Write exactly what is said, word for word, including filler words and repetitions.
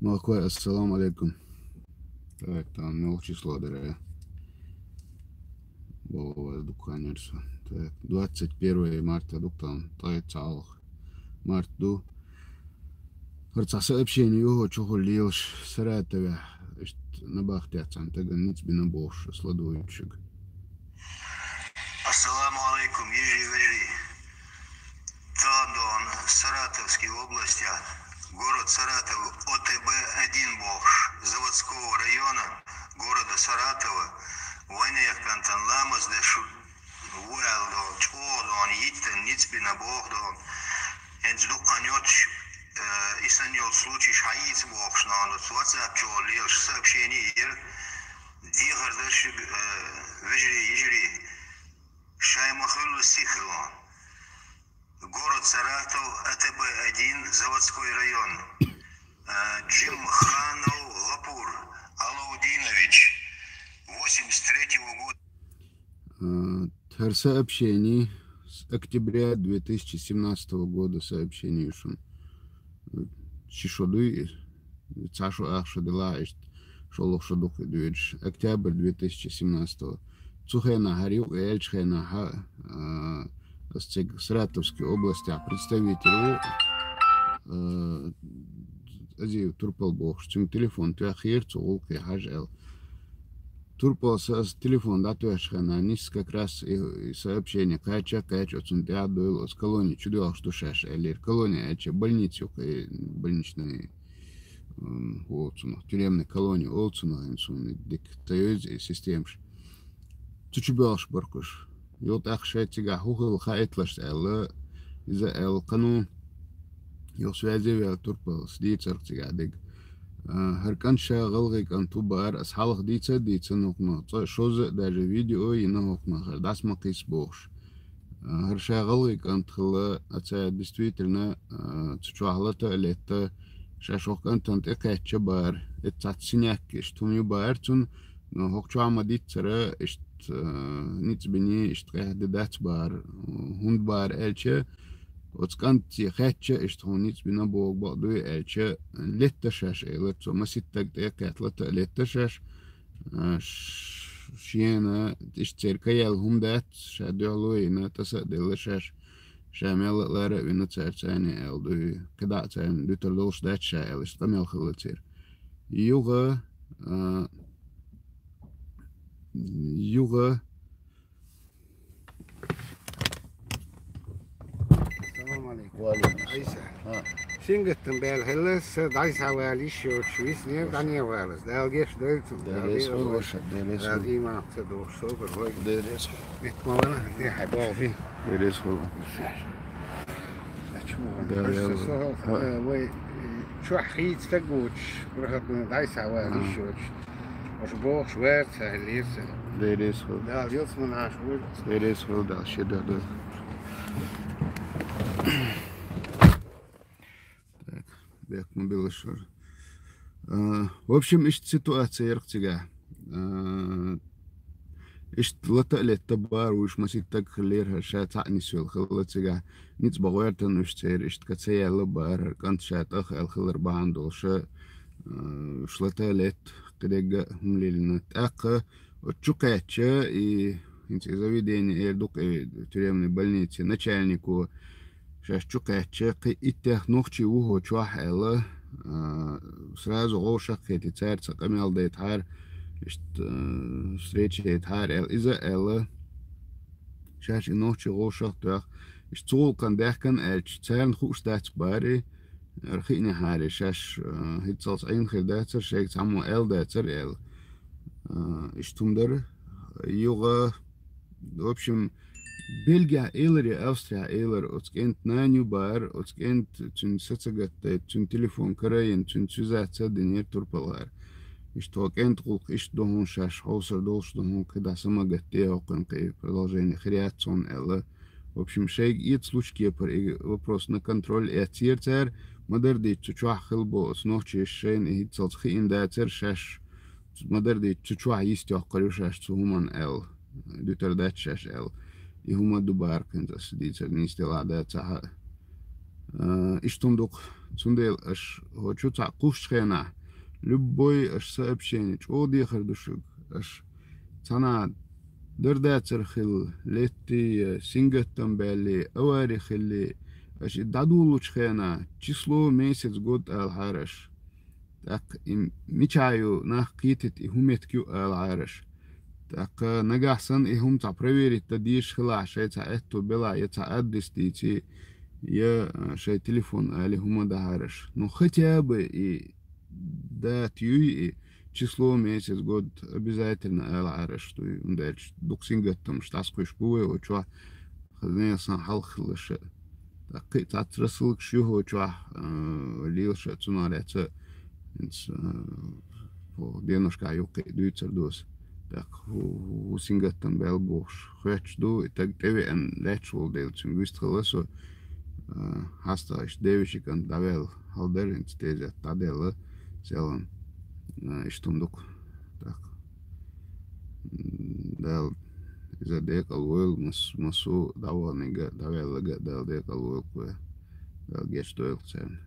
Махкой, ассаламу алейкум. Так, там мел число дара. Бо вас дукханерса. Так, двадцать первое марта дук там, тай цалх. Март ду. ХӀара цхьа сообщение ю хӀокху чухула лелаш Саратовехь. Иштта набахтехь цхьана тагана ницкъ бина бохуш, ас ладугӀуьйтуш. Ассаламу алейкум, йижарий, вежарий. Тахана Саратовский областья, город Саратов, О Т Б один бохуш, заводского района города Саратова, вайнехан кӀантана ламаз деш ву аьлла долу, чӀогӀа долу йиттан ницкъ бина боху долу. ХӀинца дуккха йоцуш, э, и санна йолу случайш хьаийца бохуш нахана оцу WhatsApp чухула лелаш сообщение яра. Дехар дара шуьга, э, вежарий, йижарий, шайн ма хуьллу сихало. Город Саратов, О Т Б один, заводской район. Э, Джимханов Гапур Алаудинович, восемьдесят третьего года. Э, хӀара сообщение с октября две тысячи семнадцатого года сообщение шуна. Ши шо дуй, цхьа шо ах шо делахь иштта, шолгӀа шо дукха доьдуш. Октябрь две тысячи семнадцатого. Цу хенахь хӀара юкъа яьллачу хенахь, а, ас цига Саратовской областехь представитель ву, а, Азиев Турпал бохуш, цуьнга телефон тоьхира цу гӀуллакхе хьажа аьлла. Турпалс ас телефон дӀатоьхча хенахь, нийсса как раз и, и сообщение кхаьчча, кхаьчча оцунна тӀаьхьа дойла оцу колони чу доьлхуш ду шаьш аьллера. Колони аьлча больница юкъа, и больничный, м, олу цунах, тюремный колони олу цунах, хӀинца суна дика ца йовза и системаш. Цу чу боьлхуш баркуш. Юха тӀаккха шайн цигахь хӀун хилла хаийталаш аьлла, иза аьлла, кхано юха связе ваьлла Турпалс дийцарх цигахь дерг. А, хӀара кӀант ша гӀалгӀай кӀант ву бахара, ас хьалха дийца а дийцина хӀокхунах, цкъа шозза а даже видео а йина хӀокхунах, хӀара дӀаса ма кхисса бохуш. А, хӀара ша гӀалгӀай кӀант хилла, а цара действительно, а, цу чохь лата а летта, шаьш хӀокху кӀантана тӀекхаьчча бахара. Эццахь синяк иштта хӀума ю бахара цунна, но хӀокху чохь ма-дийццара, иштта, а, ницкъ биний, иштта къаьхьа де дац бахара. ХӀунда бахара аьлча, оцу кӀанте хаьттича, иштта хьуна ницкъ бина боху бакъ дуй аьлча, летта шаьш элира цо, маситтаг тӀе а кхетта, лата а летта шаьш, а, ш-, шена иштта церан ка яьлла хӀума дац, ша дуьхьало а йина, таса а делла шаьш, ша мелла а лара а вина цара царна аьлла дуй, кхидӀа а царна дуьтур долуш дац ша аьлла, иштта къамел хилла церан. Юха, а, юха, Салам алейкум. Ва алейкум. Айса. А. Сингаттам баьлла хилла, са дӀай схьавала йиш йоцуш висне, дӀане валас. Дала геш дойла цунна. Дала Дала реза хуьлда, ваша, Дала реза Дала хуьлда. Иман ца дохуш, собар вай. Дала реза хуьлда. Мет ма вала, тӀехьа боху. Дала реза хуьлда. Дала Просто реза со, хуьлда. А. Э, вай, э, чохь хийца стаг воцуш, проходной дӀай схьавала йиш йоцуш. Аша бохуш ваьрца хьаьллера сан. Деррис хуьлу. Дала ялсманаш вуьйла. Деррис хуьлу, Дала шен дуьхьа дойла. Так, бехк ма билла шуьра. А, в общем, иштта ситуация яра-кх цигахь. А, иштта лата а летта бара вуьйш маситтаг хиллера, хӀара ша цхьаъ нисвелла хилла цигахь. Ницкъ бан гӀоьртина уьш церан, иштта ка ца яьлла бара, хӀара кӀант ша тӀах аьлла хилар бахьана долуша, а, уьш лата а летта, кхидерг а хӀума лелийна. ТӀаккха оцу чу кхаьчча, и хӀинца и заведение эр ду-кх, и тюремный больнице начальнико шаьш чу кхаьчча, кхин иттех нохчий ву хӀокху чохь аьлла, а, сразу гӀовшах а кхетий, цара цхьа къамел дайтахьара, иштта, а, встреча яйтахьара аьлла. Иза а аьлла, шаьш и нохчий гӀовшах а тоьхна, иштта цу гӀуллакхана даьхкина аьлча, царна хууш дац бара, хӀара хиънехьара шаьш, а, хӀинццалц Ӏийна хир дацара, шайга цхьаммо аьлла дацара аьлла. А, иштта хӀума дара. Юха, в общем, Бельгехь элира я Австрехь элира, оцу кӀентан нана ю бара, оцу кӀентан цуьнан са ца гатдайта, цуьнан телефон карайина, цуьнца связаться а динера турпалхара. Иштта хьо кӀентан гӀуллакх иштта ду хьуна, шаьш хьовсур долуш ду хьуна, кхидӀа са ма гатде хӀокхуьнан кхин продолжение хир яц хьуна аьлла. В общем, шайга эца лучу кепара и вопрос на контроль эцнера цара, ма-дарра дийцча цу чохь хилла бо оцу нохчаша шайна и хӀинццалц хиъна дацара шаьш, ма-дарра дийцча цу чохь йист йоккхур ю шаьш цу хӀуманна аьлла, дуьтур дац шаьш аьлла. И хӀума ду бара-кх хӀинца аса дийцар нийса делахь а, дацахь а. А, иштта хӀума ду-кх, Цундела аша хӀокху чу цхьаъ кхуссучу хенахь, любой аша сообщение чӀогӀа дехар ду шуьга. Аша цхьана дар дацар хилла, летте я сингаттам баьлле, авари хилли, аша и дӀадолучу хенахь, число, месяц, год алахьара аша. ТӀаккха и мичахь ю, нах кхетийта, и хӀун меттиг ю алахьара аша. ТӀаккха нагахь санна и хӀума цхьа проверить дан дезаш хилахь, шайн цхьа аьтто белахь, я цхьа адрес дийций, я, а, шайн телефон али хӀума дахьара аша. Ну, хотя бы и дата юй, и число, месяц, год обязательно алахьара аша дуй. ХӀунда аьлча дукха сингаттамаш дӀасакхуьйсуш бу вай чохь, хаза нехан сан хьалха хилла ша. ТӀаккха кхин а цхьацца расалгаш ю хӀокху чохь, а, лелаш а цунах лаьцна, хӀинца, а, хӀокху деношкахь юккъе дуьйцур ду аса. ТӀаккха хӀу-, хӀу-, хӀу сингаттам баьлла бохуш, хоьттуш ду, и таг тӀевеана лаьтташ волу дела, цуьнга вистхилла со, а, хьастагӀа иштта девеши кӀант дӀаваьлла, хьал дара хӀинца тезет дӀаделла, селхана, а, иштта хӀума ду-кх. ТӀаккха, м, Дала иза декъал войла, мас-, массо а дӀаваханиг а, дӀаваьллиг а Дала декъал войла-кх вай. Дала гечдойла-кх царна.